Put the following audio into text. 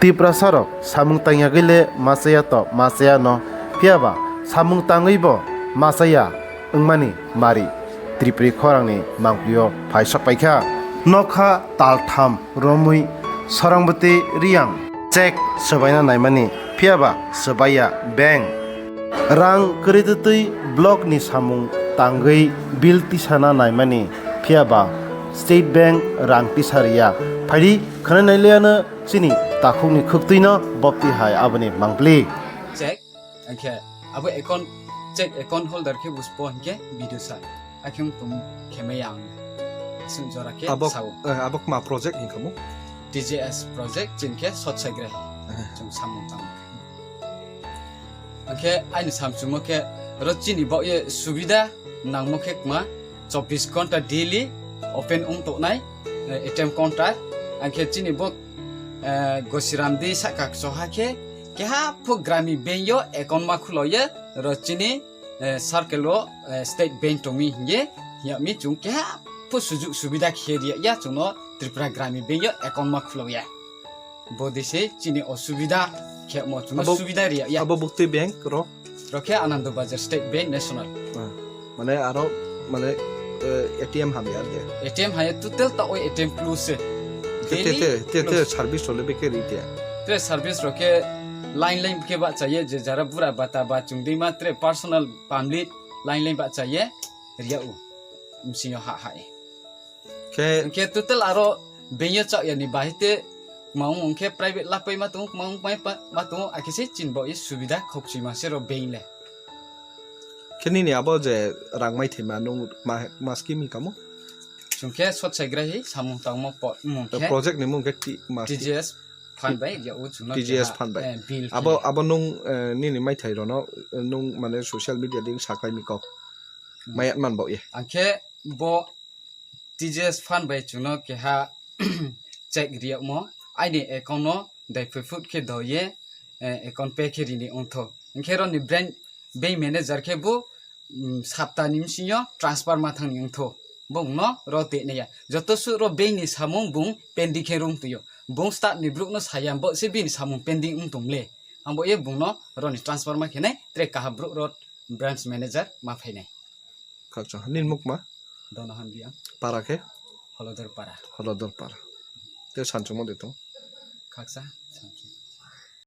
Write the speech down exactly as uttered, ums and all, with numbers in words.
Tiprasarok samung tangyagwi le machaya to machaya no, phiyaba samung tangwi bo machaya wngmani mari Tripuri khorangni mangpilio phaisok paikha. Nokha taltham romwi Sorangbwtwi Riyang check swbaina naimani, phiyaba swbaiya bank. Rang kwrwitwi block ni samung tangwi bill tisana naimani, phiyaba State Bank rang tisa riya. Phaidi khwnai nailaiano chini takhukni khuktwino bopti hai aboni mangpili. Check, hwnkhe abo account, check account holder khe buspo hwnkhe B D O sir. Akhe wng tong khemai ang aswk jora khe Abo, sao. Eh, abo kma project hwnkha mo? T J S project chini khe sot saigra. Eh. Chwng samung tang. Hwnkhe aini samchwngmo khe oro chini bo ye subida nangmo khe kma chobbish ghonta daily open wng tongnai, eh, A T M counter. Hwnkhe chini bo, eh, Gosiram di saka kchoha khe keha phu grami bank yo account ma khulo ye oro chini, eh, circle o, eh, state bank tongwi hinye hiyami chwng keha phu sujuk subida khe riya ya chwngno Tripura grami bank yo account ma khulo ya. Bodi se chini osubida khe mo chwngno Abo, subida riya ya. Abo bukti bank ro? Rokhe Anando Bazar State Bank National. Ah, mane aro mane, eh, A T M hamya de. A T M haya total ta oi A T M plus se. Te, te, Daily te, te, te plus. Service role beke ri te. Tre service rokhe line line khe ba chaye je jara bura bata ba chungdima tre personal family line line ba chaye riya u. Msingo ha ha e. Khe hwnkhe total aro bank yo chak yani bahai te maung hwnkhe private lapai ma tongo, maung pai pa, ma tongo, akhe se chin bo i subida khok chima se ro bank le. Khe nini abo je rang mai thai ma nung ma, ma scheme hi kamo? Chwng khe sot saigra hi samung tangmo po, mung khe project ni mung khe ti, ma T J S fund bai ya u chwngno T J S keha, fund bai. Eh, bill Abo, khe. Abo nung, eh, nini mai thai rono, eh, nung mane social media ding sakai mi kok. Hmm. Mayat man bo ye. Angkhe bo T J S fund bai chwngno keha check riyakmo, aini account no daiphai phut khe doye, eh, account pay khe rini wngtho. Hwnkhe roni branch bank manager khe bo, mm, sapta ni bsingyo transfer ma thangni wngtho. Bongno ro tenaya. Joto suh ro bank ni samung bung pending khe rung tuyo. Bung start ni bruk no sayam bo se bini samung pending wng tong le. Ang bo ye bungno roni transfer ma khenai tre kaha bruk ro branch manager ma phainai. Khakchang. Nini mukma? Dono Hanbiang. Para khe? Holodor Para. Holodor Para. Te sanchungmo de tong? Khaksa.